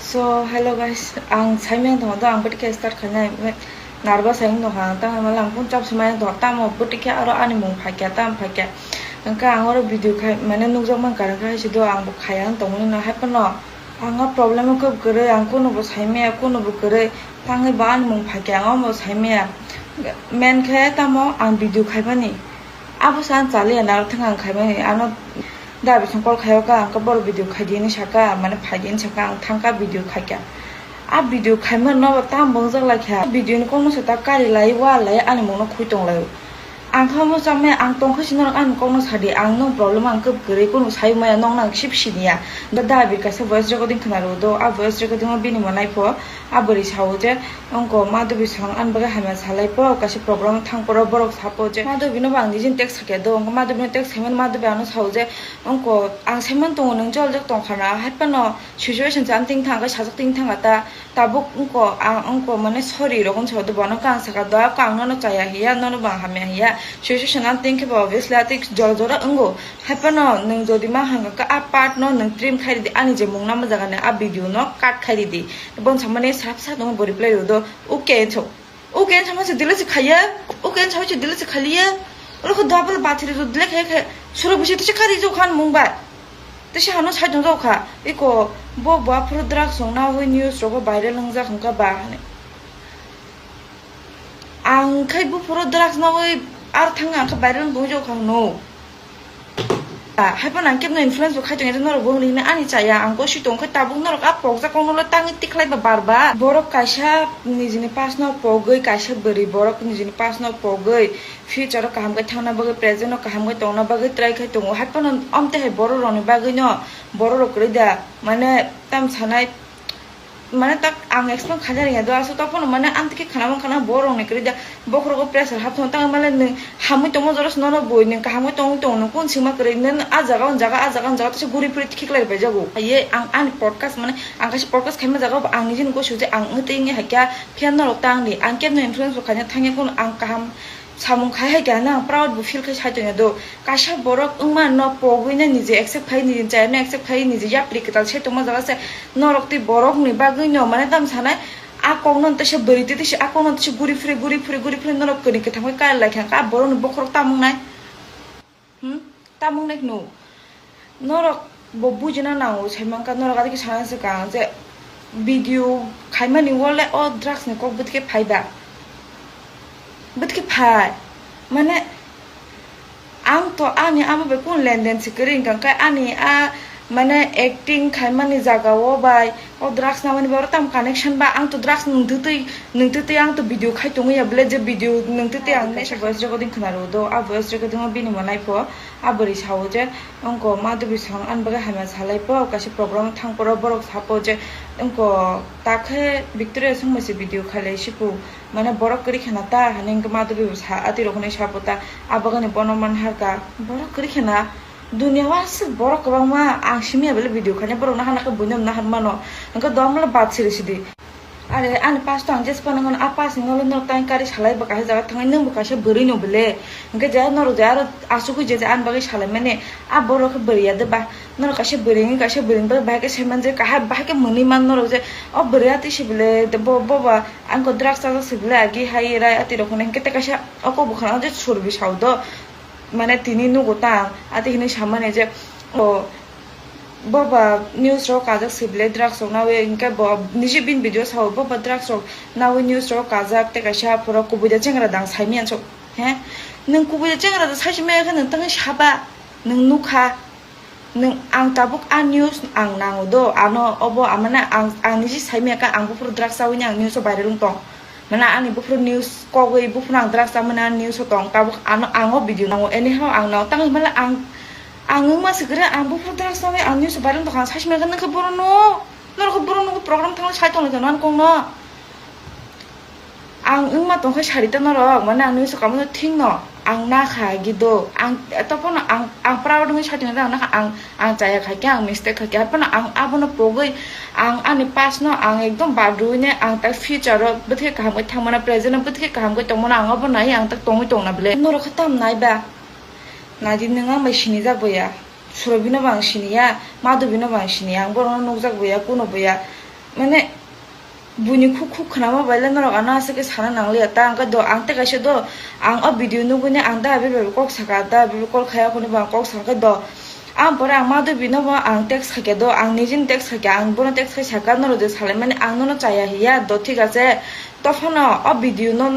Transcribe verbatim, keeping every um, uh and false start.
So, hello guys, ang saimaya tongdo, ang bwtwi khe start khainai, nervous hai wngtongkha ang, tamo mala ang phone charge maya tongkha, tamo bwtwi khe aro ani mung phaikya, tamo phaikya, hwnkhe ang oro video khai, mane nukjak mankha, hwnkhe hai se do ang bo khaiya wng tongmani no, hai phano ang o problem o khe kwrwi, ang kunubo saimaya, kunubo kwrwi, tangwi bo ani mung phaikya, ang omo saimaya, main khe tamo ang video khaimani. Abo se ang chaliya naro thang ang khaimani, ano da bising call khaio ka, ang khe borok video khaidi hinwi saka, mane phaidi hinwi saka, ang thangkha video khaikha. A video khaima nobo tamo wngjak laikha, video ni kokno se ta kari lai, wa lai, ani mungno khui tong lai. Ang khe omo chamai, ang tongkhe se norok ani kokno sadi, ang nwng problem ang khe kwrwi, kunu sai maya, nokno ang sip siniya. Da, da bir kaisa voice recording khna rw do, a voice recording o bini bo naipho, a bwrwi sao je, Wngkha Madhubi song ani bagwi hamya salai po, kaisa program thang poro borok sapo je Madhubi no bo ang nijini text sakya do, wngkha Madhubi no text saimani Madhubi ano sao je, wngkha ang saiman tongo nwng joljak tongkha na, hai phano situation se ani ting thang khe sajak ting thang ta, tabuk wngkha ang wngkha mane sorry rok wngsa do, bono khe ang saka do, ang nono chaya hiya, nono bo ang hamya hiya, situation ani ting khe bo obviously atwi jora jora wngo, hai phano nwng jodi ma hangka khe a part no nwng trim khai ridi, ani je mung nama jaga ni a video no cut khai ridi. Bon samani sap sap tongo bo reply rw do, okay enso. Okay enso masa delete se khaiya. Okay enso masa delete se khaliya. Oro kho double battery rw delete khai khai. Suro bisi tisa kari jo khan mung bai. Tisa hano sai tong jo kha. Iko bo bo aphuru drugs song na wi news rogo viral wng jak hwnkha ba hani. Ang khai buphuru drugs na wi ar thang ang kha viral wng tong jo kha no. Hai phano ang kebno influence bo khai tong ya, norok bo hwnwi hwnwi ani chaya, ang gosi tong khe tabuk norok a pokjak kokno le tangwi tikhlai ba bar ba. Borok kaisa nijini past no pogwi kaisa bwrwi, borok nijini past no pogwi future o kaham khe thangna bagwi, present o kaham khe tongna bagwi try khai tongo. Hai phano omte hai borok rokni bagwi no borok rok kwrwi da, mane tam sanai. Mane tak ang explain khaina rwngya do, aswk tokphano mane amtwkhe khana mankha na borokni kwrwi da, bokhorogo pressure hapthung tangwi male nwng hamwi tongma jora se nono bui nwng kahamwi tongwi tongo, nwng kung sima kwrwi nwng a jaga o jaga, a jaga o jaga tesa guri phuri khiklai bai jago. Ye ang ani podcast mane ang kaisa podcast khaima jaga bo ang nijini gosi je ang wngwi tei wngwi haikha phiya norok tangdi, ang kebno influence bo khaina thangya, kunu ang kaham samung khai hai khe ano ang proud bo feel khai sai tongya do. Kaisa borok wngma no pogwi no niji accept khai, niji chaya no accept khai, niji yapri kwtal se tongma jaga se norok tei borok ni bagwi no mane tam sanai a kok no tesa bwrwi tei tesa a kok no tesa guri phuri guri phuri guri phuri norok kwrwi kwthang khai kar lai kha, a borok ni bokhorok tamung nai. Hmm? Tamung nai khno. Norok bo bujina nango, sai mankha norok adike sana se kang je video khaimani wale o drugs ni kok bwtike phai ba? Bwtike phai? Mane ang to ani amo bai kun lenden se kwrwi wngkha, kai ani a mane acting khaimani jaga o bai o drugs namani bai oro tamo connection ba? Ang to drugs nwng twtwi, nwng twtwi ang to video khai tongwi ya bwle, je video nwng twtwi ang kaisa voice recording khna rw do, a voice recording o bini bo naipho. A bwrwi sao je, wngkha Madhubi song ani bagwi hamya salai po, kaisa program thang poro borok sapo je, wngkha takhe Victoria songma se video khailai sipu, mane borok kwrwi khena ta, hwnwi wngkha Madhubi bo sa, atwi rok hwnwi sapo ta, abagani bono man harka, borok kwrwi khena, dunia o aswk borok kwbangma, ang simi ya bele video khaina, borok nahar nahar buino nahar mano, wngkha dom le bad siri sidi. Are ani pass to ang jesa phano hwn, a pass ni nolo norok tang kari salai bo kaisa jaga thangwi, nwng bo kaisa bwrwi no bele. Hwnkhe je norok je aro asugwi je je ani bagwi salai mani, a borok khe bwrwi ya de ba? Norok kaisa bwrwi wngwi kaisa bwrwi ni bagwi bahai khe sai man je, kaham bahai khe mwnwi man norok je, o bwrwi atwi se bele, bo, bo ba ang ko drugs chajak se bele, agi hai rai atwi rok hwnwi, hwnkhe tei kaisa o kok bwkhano je surbi sao do. Mane tini nugo ta ang, ati hinui samani je, o, bo ba news rok kajak se belai drugs rok nawi, hingke bo niji bini video sao, bo ba drugs rok nawi news rok kajak, tei kaisa aphuru kubui da chengra dang saimanya so, he? Nwng kubui da chengra da saisi maya khe nwng tangwi saba, nwng nukha, nwng, ang tabuk a news ang nango do, ano obo amana ang, ang niji saimaya khe ang buphuru drugs chawi ni ang news o viral wng tong. Mane ani buphuru news kogwi buphuru ang drugs chamani ani news o tong, tabuk ano, ang o video nango, anyhow ang nango, tangwi male ang, ang wngma se kwrwi ang buphuru drugs chamwi ang news o viral tongkha, ang saisi maya khe nokhe borok no, norok khe borok no program thangwi sai tonglaikha nang kong no. Ang wngma tongkhe sari ta norok, mane ang news o kamo no thik no. Ang nakha agi do, ang tophano ang, ang proud wngwi saitongya, ang nakha, ang, ang chaya khaikhe, ang mistake khaikhe, haphano ang abono pogwi ang ani past no ang ekdom badrwini ang ta future o bwthai kaham khe thangmano, present o bwthai kaham khe tongmano, ang abo nai ang ta tongwi tongna bwle. Norok khe tam nai ba? Naidi nwng ang bai sinijak boya, Surabino bo ang siniya, Madhubino bo ang siniya, ang borokno nukjak boya, kuno boya. mane buini khuk khuk khwnama bai le norok ano aswk khe sana nang liya ta, hwnkhe do ang tei kaisa do ang o video nugwi ne ang da bebak kok saka, da bebak call khai, okhorni bo ang kok sakhe do. Ang pore ang ma do bino bo ang text khaikhe do, ang nijini text khaikhe, ang bono text khai saka, norok je salaimani ang nono chaya hiya do, thik ache. Tophano o video no